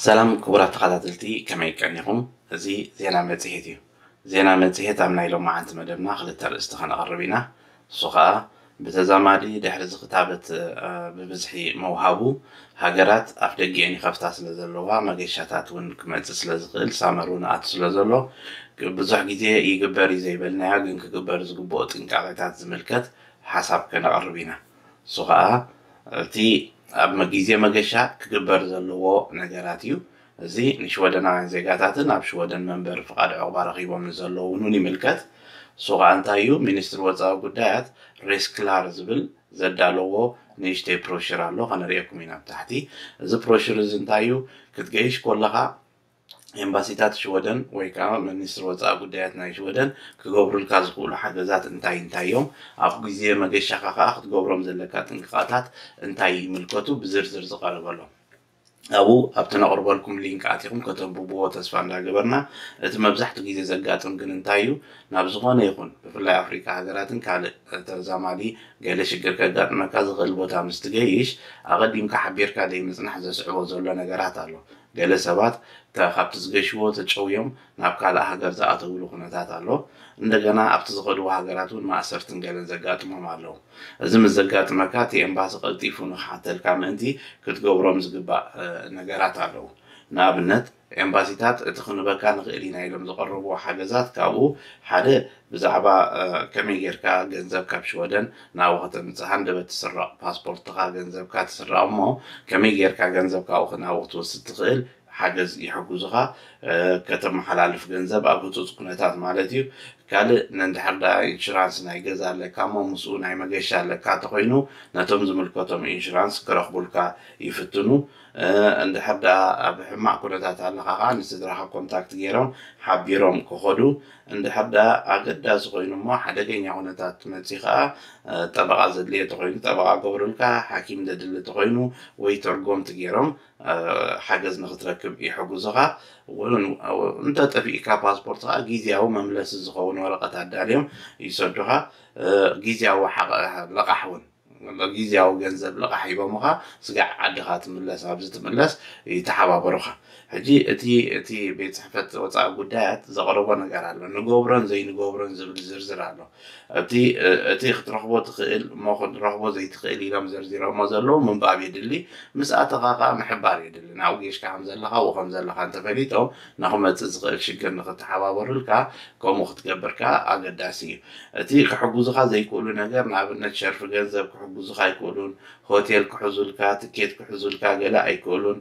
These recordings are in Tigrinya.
ሰላም ክቡራት ተኸታተልቲ፣ ከመይ ቀኒኹም? እዚ ዜና መጽሔት እዩ። ዜና መጽሔት ኣብ ናይ ሎማዓንቲ መደብና ክልተ ኣርእስቲ ከነቕርብ ኢና። እሱ ኸኣ ብተዛማዲ ድሕሪ እዚ ክታበት ብብዝሒ ምውሃቡ፣ ሃገራት ኣፍ ደጊአን ይኸፍታ ስለ ዘለዋ፣ መገሻታት እውን ክመጽእ ስለ ዝኽእል፣ ሳመር እውን ኣቱ ስለ ዘሎ፣ ብዙሕ ግዜ ይግበር እዩ ዘይበልናዮ ግን ክግበር ዝግብኦ ጥንቃቄታት ዝምልከት ሓሳብ ከነቕርብ ኢና። እሱ ኸኣ እቲ ኣብ ግዜ መገሻ ክግበር ዘለዎ ነገራት እዩ። እዚ ንሽወደናውያን ዜጋታትን ኣብ ሽወደን መንበሪ ፍቓድ ዕቑባ ረኺቦም ንዘለዉ እውን ይምልከት። እሱ ኸኣ እንታይ እዩ? ሚኒስትሪ ወጻኢ ጉዳያት ሬስክላር ዝብል ዘዳለዎ ንእሽተይ ፕሮሽር ኣሎ፣ ከነርእየኩም ኢና ኣብ ታሕቲ። እዚ ፕሮሽር እዚ እንታይ እዩ? ክትገይሽ ከለኻ ኤምባሲታት ሽወደን ወይ ከዓ ሚኒስትሪ ወጻኢ ጉዳያት ናይ ሽወደን ክገብሩልካ ዝኽእሉ ሓገዛት እንታይ እንታይ እዮም? ኣብ ግዜ መገሻኻ ከዓ ክትገብሮም ዘለካ ጥንቃቐታት እንታይ ይምልከቱ? ብዝርዝር ዝቐረበሎም ኣብኡ ኣብቲ ነቕርበልኩም ሊንክ ኣቲኹም ከተንብብዎ ተስፋ እንዳገበርና፣ እቲ መብዛሕትኡ ግዜ ዘጋጥም ግን እንታይ እዩ? ናብ ዝኾነ ይኹን ብፍላይ ኣፍሪካ ሃገራትን ካልእ ተዛማዲ ገለ ሽግር ከጋጥመካ ዝኽእል ቦታ ምስ ትገይሽ ኣቐዲምካ ሓቢርካ ደይ ምጽናሕ ዘስዕቦ ዘሎ ነገራት ኣሎ። ገለ ሰባት ተ- ካብቲ ዝገሽዎ ተጨውዮም ናብ ካልእ ሃገር ዝኣተውሉ ኩነታት ኣሎ። እንደገና ኣብቲ ዝኸድዎ ሃገራት እውን ማእሰርትን ገለን ዘጋጥሞም ኣለዉ። እዚ ምስ ዘጋጥመካ እቲ ኤምባሲ ቀልጢፉ ንክሓተልካ ምእንቲ ክትገብሮም ዝግባእ እ፣ ነገራት ኣለዉ። ንኣብነት ኤምባሲታት እቲ ክንበካ ንኽእል ኢና ኢሎም ዘቐረብዎ ሓገዛት ካብኡ ሓደ ብዛዕባ እ፣ ከመይ ጌርካ ገንዘብ ካብ ሽወደን ናብኡ ከተምጽእ ሃንደበት ትስረቕ ፓስፖርትኻ ገንዘብካ ትስረቕ እሞ ከመይ ጌርካ ገንዘብ ካብኡ ናብኡ ክትወስድ ትኽእል ሓገዝ ይሕግዙኻ። ከተመሓላልፍ ገንዘብ ኣብ ህፁፅ ኩነታት ማለት እዩ። ካልእ እንድሕር ደኣ ኢንሹራንስ ናይ ገዛ ኣለካ እሞ ምስኡ ናይ መገሻ ኣለካ እንተኾይኑ ነቶም ዝምልከቶም ኢንሹራንስ ክረኽቡልካ ይፍትኑ። እንድሕር ደኣ ኣብ ሕማቕ ኩነታት ኣለኻ ከዓ ንስድራኻ ኮንታክት ገይሮም ሓቢሮም ክኸዱ። እንድሕር ደኣ ኣገዳሲ ኮይኑ እሞ ሓደገኛ ኩነታት መፂ ከዓ ጠበቓ ዘድልየ ተኾይኑ ጠበቓ ገብሩልካ፣ ሓኪም ዘድሊ ተኾይኑ ወይ ተርጎምቲ ገይሮም ሓገዝ ንክትረክብ ይሕግዙኻ። እንተጠፊእካ ፓስፖርት ከዓ ግዜያዊ መምለሲ ዝኸውን ወረቐት ኣዳልዮም ይሰዱኻ። ግዜያዊ ለቃሕ እውን ግዜያዊ ገንዘብ ልቓሕ ሂቦምኻ ስጋዕ ዓድኻ ትምለስ ኣብዚ ትምለስ ይተሓባበሩኻ። ሕጂ እቲ እቲ ቤት ፅሕፈት ወፃኢ ጉዳያት ዘቕረቦ ነገር ኣሎ። ንገብሮን ዘይንገብሮን ዝብል ዝርዝር ኣሎ። እቲ እቲ ክትረኽቦ ትኽእል እሞ ክንረኽቦ ዘይትኽእል ኢሎም ዘርዚሮሞ ዘለዉ ምንባብ የድሊ። ምስ ኣተኻ ከዓ ምሕባር የድሊ። ናብኡ ጌሽካ ከም ዘለኻ ኣብኡ ከም ዘለኻ እንተፈሊጦም ንኽመፅእ ዝኽእል ሽግር ንኽተሓባበሩልካ ከምኡ ክትገብር ከዓ ኣገዳሲ እዩ። እቲ ክሕግዙኻ ዘይክእሉ ነገር ንኣብነት ሸርፊ ገንዘብ ክሕግዙኻ ኣይክእሉን። ሆቴል ክሕዙልካ፣ ትኬት ክሕዙልካ ገለ ኣይክእሉን።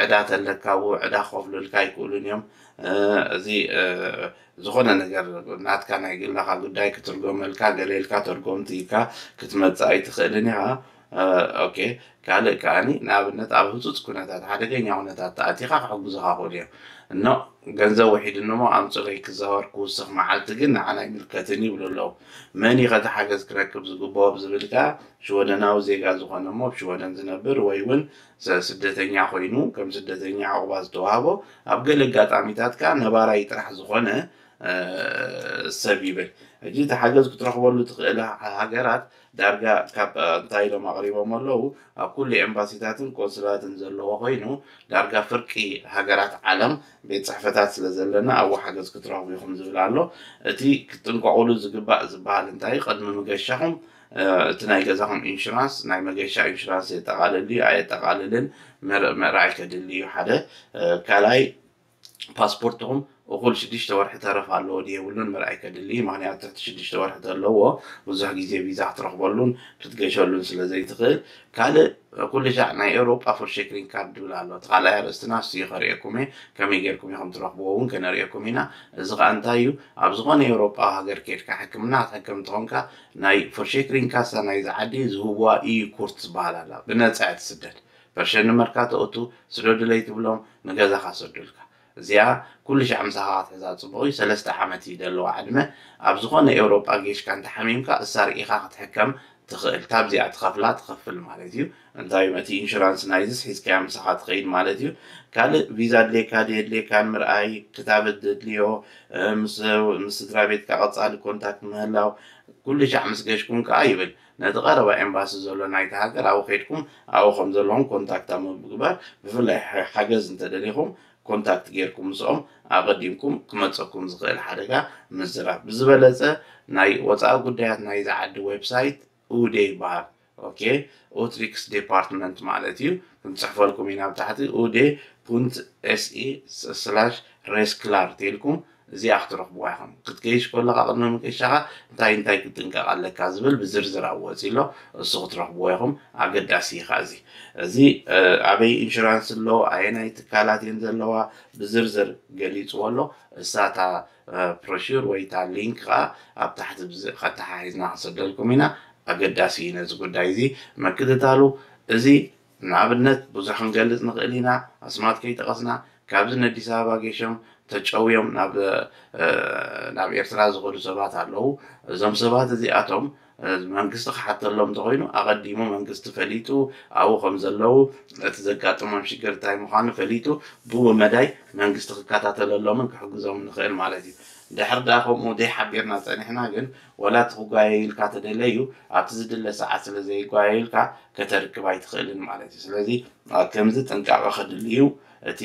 ዕዳ ተለካ ኣብኡ ዕዳ ክኸፍሉልካ ኣይክእሉን እዮም። እዚ ዝኾነ ነገር ናትካ ናይ ግልኻ ጉዳይ ክትርጎመልካ ገለ ኢልካ ተርጎምቲ ኢልካ ክትመፅእ ኣይትኽእልን ኢኻ። ኦኬ ካልእ ከዓኒ ንኣብነት ኣብ ህፁፅ ኩነታት ሓደገኛ ኩነታት ተኣቲኻ ክሕግዙኻ ክእሉ እዮም። እኖ ገንዘብ ውሒድ እሞ ኣምፅለይ ክዛወር ክውስኽ መዓልቲ ግን ንዓና ኣይምልከትን ይብሉ ኣለዉ። መን እዩ ከ እቲ ሓገዝ ክረክብ ዝግብኦ ብዝብል ከኣ ሽወደናዊ ዜጋ ዝኾነ እሞ ኣብ ሽወደን ዝነብር ወይ እውን ስደተኛ ኮይኑ ከም ስደተኛ ዕቑባ ዝተዋህቦ ኣብ ገለ ኣጋጣሚታት ከኣ ነባራይ ጥራሕ ዝኾነ ሰብ ይብል። ሕጂ እቲ ሓገዝ ክትረኽበሉ ትኽእል ሃገራት ዳርጋ ካብ እንታይ ኢሎም ኣቕሪቦም ኣለዉ ኣብ ኩሉ ኤምባሲታትን ቆንስላትን ዘለዎ ኮይኑ ዳርጋ ፍርቂ ሃገራት ዓለም ቤት ፅሕፈታት ስለ ዘለና ኣብኡ ሓገዝ ክትረኽቡ ኢኹም ዝብል ኣሎ። እቲ ክትጥንቀቑሉ ዝግባእ ዝበሃል እንታይ ቅድሚ ምገሻኹም እቲ ናይ ገዛኹም ኢንሹራንስ ናይ መገሻ ኢንሹራንስ የጠቓልል ድዩ ኣየጠቓልልን ምርኣይ ከድሊ እዩ ሓደ። ካልኣይ ፓስፖርትኹም እኹል ሽዱሽተ ወርሒ ተረፍ ኣለዎ ድዩ የብሉን ምርኣይ ከድሊ እዩ። ምክንያቱ ትሕቲ ሽዱሽተ ወርሒ ተለዎ ብዙሕ ግዜ ቪዛ ክትረኽበሉን ክትገሸሉን ስለ ዘይትኽእል። ካልእ ኩሉ ሻዕ ናይ ኤውሮጳ ፎርሸክሪን ካርድ ድብል ኣሎ። እቲ ካልኣይ ኣርእስትና እሱ እዩ ከርእየኩም እየ። ከመይ ጌርኩም ኢኹም ትረኽብዎ እውን ከነርእየኩም ኢና። እዚ ከዓ እንታይ እዩ? ኣብ ዝኾነ ኤውሮጳዊ ሃገር ኬድካ ሕክምና ክትሕከም እንተኾንካ ናይ ፎርሸክሪን ካሳ ናይዚ ዓዲ ዝህብዋ ኢዩ ኩርት ዝበሃል ኣላ። ብነፃ እያ ትስደድ። ፐርሸን ንመርካቶ እቱ ስደዱለይ ትብሎም ንገዛኻ ሰዱልካ። እዚኣ ኩሉ ሻዕ ምሳኻ ክትሕዛ ፅቡቕ እዩ። ሰለስተ ዓመት እዩ ደለዋ ዕድመ። ኣብ ዝኾነ ኤውሮጳ ጌሽካ እንተሓሚምካ እሳ ርኢኻ ክትሕከም ትኽእል። ካብዚኣ ትኸፍላ ትኸፍል ማለት እዩ። እንታይ እቲ ኢንሹራንስ ናይዝስ ሒዝካያ ምሳኻ ትኸይድ ማለት እዩ። ካልእ ቪዛ ድሌካ ድየድሌካን ምርኣይ ክታበት ዘድልዮ ምስ ስድራ ቤትካ ቀፃሊ ኮንታክት ምህላው ኩሉ ሻዕ ምስ ገሽኩም ከዓ ይብል። ነቲ ቀረባ ኤምባሲ ዘሎ ናይቲ ሃገር ኣብኡ ከይድኩም ኣብኡ ከም ዘለኹም ኮንታክት ኣብ ምግባር፣ ብፍላይ ሓ- ሓገዝ እንተደሊኹም ኮንታክት ጌርኩም ምስኦም ኣቐዲምኩም ክመፀኩም ዝኽእል ሓደጋ ምዝራብ። ብዝበለፀ ናይ ወፃኢ ጉዳያት ናይዚ ዓዲ ዌብሳይት ኡዴ ይበሃል። ኦኬ፣ ኦትሪክስ ዲፓርትመንት ማለት እዩ። ክንፅሕፈልኩም ኢና ብታሕቲ ኡዴ ፑንት ኤስኢ ስላሽ ሬስክላር ተልኩም እዚኣ ክትረኽብዋ ኢኹም። ክትገይሽ ከለኻ ቅድሚ ምገሻኻ እንታይ እንታይ ክትጥንቀቕ ኣለካ ዝብል ብዝርዝር ኣብኡ ወፂ ኣሎ። እሱ ክትረኽብዎ ኢኹም። ኣገዳሲ እዩ ኸዓ እዚ። እዚ ኣበይ ኢንሹራንስ ኣሎ፣ ኣየናይ ትካላት እየን ዘለዋ ብዝርዝር ገሊፅዎ ኣሎ። እሳ እታ ብሮሹር ወይ እታ ሊንክ ከዓ ኣብ ታሕቲ ብዚ- ከተሓሒዝና ክንሰደልኩም ኢና። ኣገዳሲ እዩ ነዚ ጉዳይ እዚ ምክትታሉ። እዚ ንኣብነት ብዙሕ ክንገልፅ ንኽእል ኢና። ኣስማት ከይጠቐስና ካብዚ ንኣዲስ ኣበባ ገይሾም ተጨውዮም ናብ ናብ ኤርትራ ዝኸዱ ሰባት ኣለዉ። እዞም ሰባት እዚኣቶም መንግስቲ ክሓተሎም እንተኮይኑ ኣቐዲሙ መንግስቲ ፈሊጡ ኣብኡ ከም ዘለዉ እቲ ዘጋጥሞም ሽግር እንታይ ምዃኑ ፈሊጡ ብኡ መዳይ መንግስቲ ክከታተለሎምን ክሕግዞም ንኽእል ማለት እዩ። ድሕር ዳ ከምኡ ዘይሓቢርና ፀኒሕና ግን ወላ እቲ ክጓየዩልካ ተደለዩ ኣብቲ ዝድለ ሰዓት ስለ ዘይጓየዩልካ ከተርክብ ኣይትኽእልን ማለት እዩ። ስለዚ ኣብ ከምዚ ጥንቃቐ ከድልዩ እቲ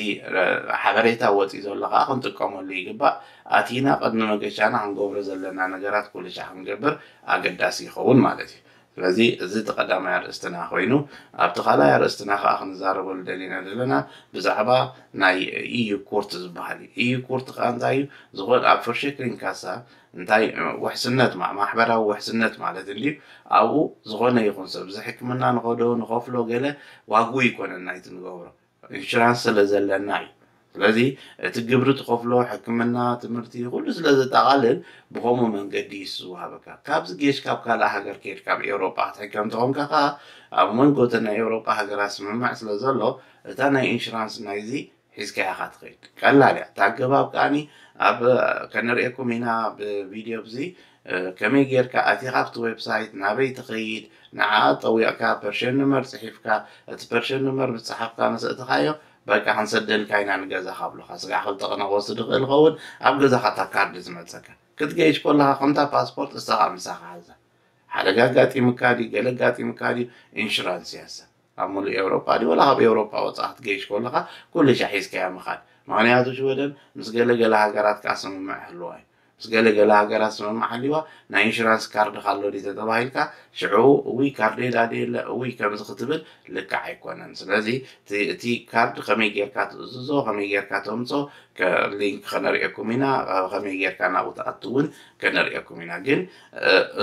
ሓበሬታ ወፂ ዘሎ ከዓ ክንጥቀመሉ ይግባእ። ኣቲና ቅድሚ መገሻና ክንገብሮ ዘለና ነገራት ኩሉ ሻዕ ክንገብር ኣገዳሲ ይኸውን ማለት እዩ። ስለዚ እዚ እቲ ቀዳማይ ኣርእስትና ኮይኑ ኣብቲ ካልኣይ ኣርእስትና ከዓ ክንዛረበሉ ደሊና ዘለና ብዛዕባ ናይ ኢዩ ኮርት ዝበሃል እዩ። ኢዩ ኮርት ከዓ እንታይ እዩ? ዝኾነ ኣብ ፍርሽክሪን ካሳ እንታይ ውሕስነት ማ- ማሕበራዊ ውሕስነት ማለት እንድዩ። ኣብኡ ዝኾነ ይኹን ሰብ እዚ ሕክምና ንኸዶ ንኸፍሎ ገለ ዋግኡ ይኮነን ናይቲ ንገብሮ ኢንሹራንስ ስለ ዘለና እዩ። ስለዚ እቲ ግብሪ ትኸፍሎ ሕክምና ትምህርቲ ኩሉ ስለ ዘጠቓልል ብኸምኡ መንገዲ እዩ ዝወሃበካ። ካብዚ ጌሽ ካብ ካልእ ሃገር ከይድ ካብ ኤውሮጳ ክትሕከም ተኾንካ ከዓ ኣብ መንጎ እተን ናይ ኤውሮጳ ሃገራት ስምምዕ ስለ ዘሎ እታ ናይ ኢንሹራንስ ናይዚ ሒዝካያ ኢኻ ትኸይድ። ቀላል እያ እታ ኣገባብ። ከዓኒ ኣብ ከነርእየኩም ኢና ብቪድዮ ብዚ ከመይ ጌርካ ኣቲኻ ኣብቲ ዌብሳይት ናበይ ትኸይድ ንዓ ጠዊቕካ ፐርሽን ንመር ፅሒፍካ እቲ ፐርሽን ንመር ምስ ፀሓፍካ ምስ እትኻዮ በቃ ክንሰደልካ ኢና ንገዛኻ ብሎኻ። ስጋዕ ክልተ ቅነ ክወስድ ይኽእል ይኸውን ኣብ ገዛኻ እታ ካርድ ዝመፀካ ክትገይሽ ከለኻ ከምታ ፓስፖርት እሳኻ ምሳኻ ሓዛ። ሓደጋ ኣጋጢምካ ድዩ ገለ ኣጋጢምካ ድዩ ኢንሹራንስ እያ እሳ። ኣብ ሙሉእ ኤውሮጳ ድዩ ወላ ካብ ኤውሮጳ ወፃእ ክትገይሽ ከለኻ ኩሉ ሻዕ ሒዝካያ ምኻድ። ምኽንያቱ ሽወደን ምስ ገለ ገለ ሃገራት ከዓ ስምምዕ ይህልዋ እዩ። ምስ ገለ ገለ ሃገራት ስምምዕ ሃልይዋ ናይ ኢንሹራንስ ካርድኻ ኣሎ ድዩ ተተባሂልካ ሽዑ እውይ ካርደይ ዳ ድየለ እውይ ከምዚ ክትብል ልክዕ ኣይኮነን። ስለዚ እቲ- እቲ ካርድ ከመይ ጌርካ ትእዝዞ ከመይ ጌርካ ተምፆ ሊንክ ከነርእየኩም ኢና። ከመይ ጌርካ ናብኡ ትኣቱ እውን ከነርእየኩም ኢና። ግን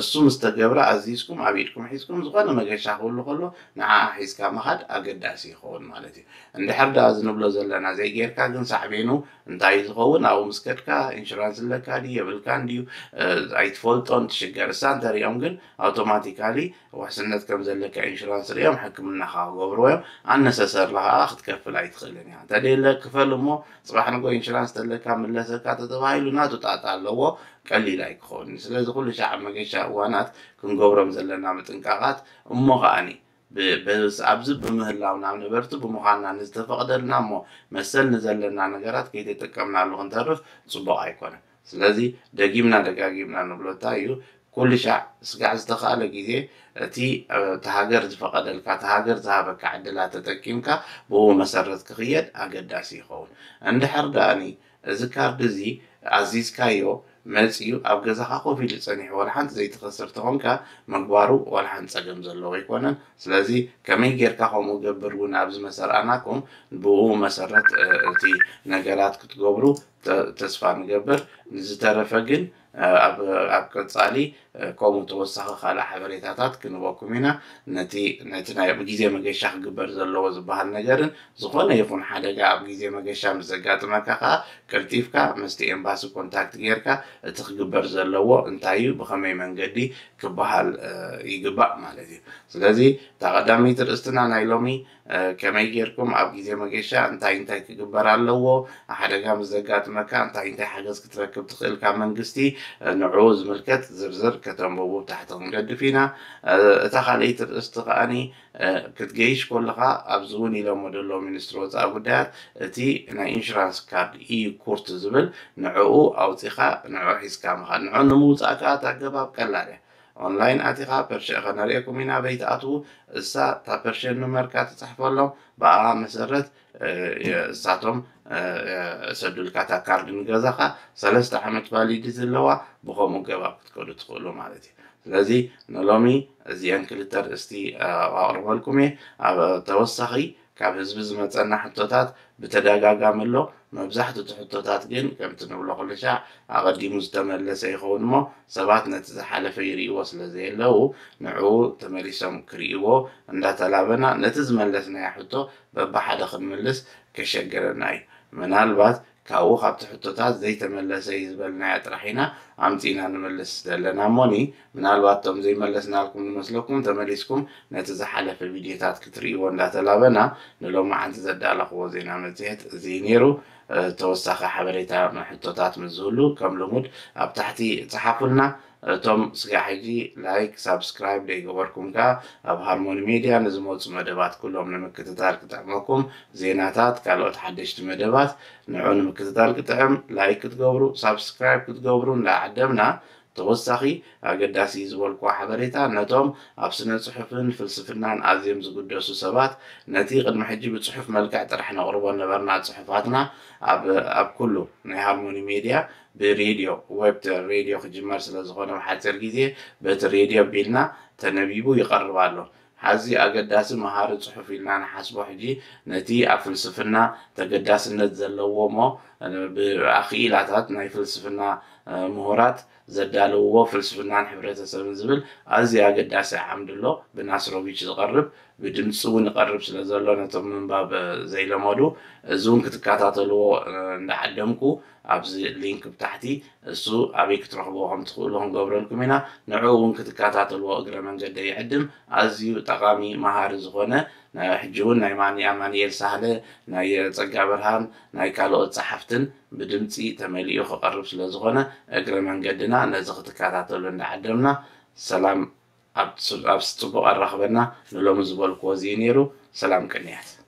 እሱ ምስ ተገብረ ኣዚዝኩም ኣብ ኢድኩም ሒዝኩም ዝኾነ መገሻ ክህሉ ከሎ ንዓኣ ሒዝካ ምኻድ ኣገዳሲ ይኸውን ማለት እዩ። እንድሕር ደኣ እዚ ንብሎ ዘለና ዘይጌርካ ግን ሳዕቤኑ እንታይ እዩ ዝኸውን? ኣብኡ ምስ ከድካ ኢንሹራንስ ኣለካ ድዩ የብልካን ድዩ ኣይትፈልጦን ትሽገር። እሳ እንተሪኦም ግን ኣውቶማቲካሊ ውሕስነት ከም ዘለካ ኢንሹራንስ ሪኦም ሕክምናኻ ክገብርዎ እዮም። ኣነሰሰርላ ከዓ ክትከፍል ኣይትኽእልን እያ። እንተደየለ ክፈል እሞ ፅባሕ ንጎ ኢንሹራንስ ተለካ ምለሰካ ተተባሂሉ ናቱ ጣጣ ኣለዎ። ቀሊል ኣይክኸውን። ስለዚ ኩሉ ሻዕ ኣብ መገሻ እዋናት ክንገብሮም ዘለና ምጥንቃቓት እሞ ከዓኒ ብ- በስ- ኣብዚ ብምህላውና ነበርቲ ብምዃንና ንዝተፈቕደልና እሞ መሰል ንዘለና ነገራት ከይተጠቀምናሉ ክንተርፍ ፅቡቕ ኣይኮነን። ስለዚ ደጊምና ደጋጊምና ንብሎ እንታይ እዩ ኩሉ ሻዕ ስጋዕ ዝተኻእለ ግዜ እቲ እቲ ሃገር ዝፈቐደልካ እቲ ሃገር ዝሃበካ ዕድላት ተጠቂምካ ብኡ መሰረት ክኽየድ ኣገዳሲ ይኸውን። እንድሕር ደኣኒ እዚ ካርድ እዚ ኣዚዝካዮ መፅዩ ኣብ ገዛኻ ኮፍ ኢሉ ፀኒሑ ዋላ ሓንቲ ዘይትኸስር ተኾንካ ምግባሩ ዋላ ሓንቲ ፀገም ዘለዎ ኣይኮነን። ስለዚ ከመይ ጌርካ ከምኡ ገብር እውን ኣብዚ መሰርኣናኩም ብኡ መሰረት እቲ ነገራት ክትገብሩ ተስፋ ንገብር። ንዝተረፈ ግን ኣብ ቀፃሊ ከምኡ ተወሳኺ ካልእ ሓበሬታታት ክንበኩም ኢና። ነቲ ነቲ ናይ ብግዜ መገሻ ክግበር ዘለዎ ዝበሃል ነገርን ዝኾነ ይኹን ሓደጋ ኣብ ግዜ መገሻ ምስ ዘጋጥመካ ከዓ ቀልጢፍካ ምስቲ ኤምባሲ ኮንታክት ጌርካ እቲ ክግበር ዘለዎ እንታይ እዩ ብኸመይ መንገዲ ክበሃል ይግባእ ማለት እዩ። ስለዚ እታ ቀዳመይቲ ርእስትና ናይ ሎሚ ከመይ ጌርኩም ኣብ ግዜ መገሻ እንታይ እንታይ ክግበር ኣለዎ፣ ሓደጋ ምስ ዘጋጥመካ እንታይ እንታይ ሓገዝ ክትረክብ ትኽእል ካብ መንግስቲ ንዕኡ ዝምልከት ዝርዝር ከተንብቡ ታሕቲ ክንገድፍ ኢና። እታ ካልኣይቲ ርእስቲ ከዓኒ ክትገይሽ ከለኻ ኣብዚ እውን ኢሎሞ ዘለዉ ሚኒስትሪ ወፃኢ ጉዳያት እቲ ናይ ኢንሹራንስ ካርድ ኢዩ ኩርት ዝብል ንዕኡ ኣውፂኻ ንዕኡ ሒዝካ ምኻድ ንዕኡ ንምውፃእ ከዓ እታ ኣገባብ ቀላል እያ። ኦንላይን ኣቲኻ ፐርሸ ከነርእየኩም ኢና በይትኣትዉ። እሳ እታ ፐርሸን ንመርካ ትፅሕፈሎም ብኣ መሰረት እሳቶም ሰዱልካ እታ ካርድ ንገዛኻ ሰለስተ ዓመት ቫሊዲ ዘለዋ ብኸምኡ ገባብ ክትከዱ ትኽእሉ ማለት እዩ። ስለዚ ንሎሚ እዚአን ክልተ ርእስቲ ኣቕርበልኩም እየ። ኣብ ተወሳኺ ካብ ህዝቢ ዝመፀና ሕቶታት ብተደጋጋሚ ኣሎ። መብዛሕትኡ ሕቶታት ግን ከምቲ ንብሎ ኩሉ ሻዕ ኣቐዲሙ ዝተመለሰ ይኸውን እሞ ሰባት ነቲ ዝሓለፈ ይርእይዎ ስለ ዘየለዉ ንዕኡ ተመሊሶም ክርእይዎ እንዳተላበና ነቲ ዝመለስናዮ ሕቶ በብሓደ ክንምልስ ከሸግረና እዩ። ምናልባት ካብኡ ካብቲ ሕቶታት ዘይተመለሰ እዩ ዝበልናዮ ጥራሕ ኢና ኣምፂእና ንምልስ ዘለና እሞኒ ምናልባት እቶም ዘይመለስናልኩም ዝመስለኩም ተመሊስኩም ነቲ ዝሓለፈ ቪድዮታት ክትርእይዎ እንዳተላበና ንሎማዓንቲ ዘዳለኽዎ ዜና መፅሄት እዚ ነይሩ። ተወሳኺ ሓበሬታ ሕቶታት ምስ ዝህሉ ከም ልሙድ ኣብ ታሕቲ ፀሓፉልና። እቶም ስጋዕ ሕጂ ላይክ ሳብስክራይብ ደይገበርኩም ከኣ ኣብ ሃርሞኒ ሜድያ ንዝመፁ መደባት ኩሎም ንምክትታል ክጥዕመኩም ዜናታት ካልኦት ሓደሽቲ መደባት ንዑ ንምክትታል ክጥዕም ላይክ ክትገብሩ ሳብስክራይብ ክትገብሩ እንዳዓደምና ተወሳኺ ኣገዳሲ ዝበልኩዎ ሓበሬታ ነቶም ኣብ ስነ ጽሑፍን ፍልስፍናን ኣዝዮም ዝግደሱ ሰባት ነቲ ቅድሚ ሕጂ ብጽሑፍ መልክዕ ጥራሕ ነቕርቦ ነበርና ጽሑፋትና ኣብ ኩሉ ናይ ሃርሞኒ ሜድያ ብሬድዮ ዌብ ሬድዮ ክጅመር ስለ ዝኾነ ብሓጺር ግዜ በቲ ሬድዮ ኣቢልና ተነቢቡ ይቐርብ ኣሎ። ሓዚ ኣገዳሲ መሃሪ ጽሑፍ ኢልና ንሓስቦ ሕጂ ነቲ ኣብ ፍልስፍና ተገዳስነት ዘለዎ እሞ ብኣኽኢላታት ናይ ፍልስፍና ምሁራት ዘዳለውዎ ፍልስፍናን ሕብረተሰብን ዝብል ኣዝዩ ኣገዳሲ ዓምዲ ኣሎ ብናስሮቪች ዝቐርብ ብድምፂ እውን ይቐርብ ስለ ዘሎ ነቶም ምንባብ ዘይለመዱ እዚ እውን ክትከታተልዎ እንዳዓደምኩ ኣብዚ ሊንክ ብታሕቲ እሱ ኣበይ ክትረኽብዎ ከም ትኽእሉ ክንገብረልኩም ኢና። ንዑ እውን ክትከታተልዎ እግረ መንገደ ይዕድም። ኣዝዩ ጠቓሚ መሃሪ ዝኾነ ሕጂ እውን ናይ ማኒ ኣማንኤል ሳህለ ናይ ጸጋ ብርሃን ናይ ካልኦት ጸሓፍትን ብድምፂ ተመሊኡ ክቐርብ ስለ ዝኾነ እግረ መንገድና ነዚ ክትከታተሉ እንዳዓደምና ሰላም ኣብ ጽቡቕ ኣራኽበና ንሎሚ ዝበልክዎ እዚ ነይሩ። ሰላም ቅንያት።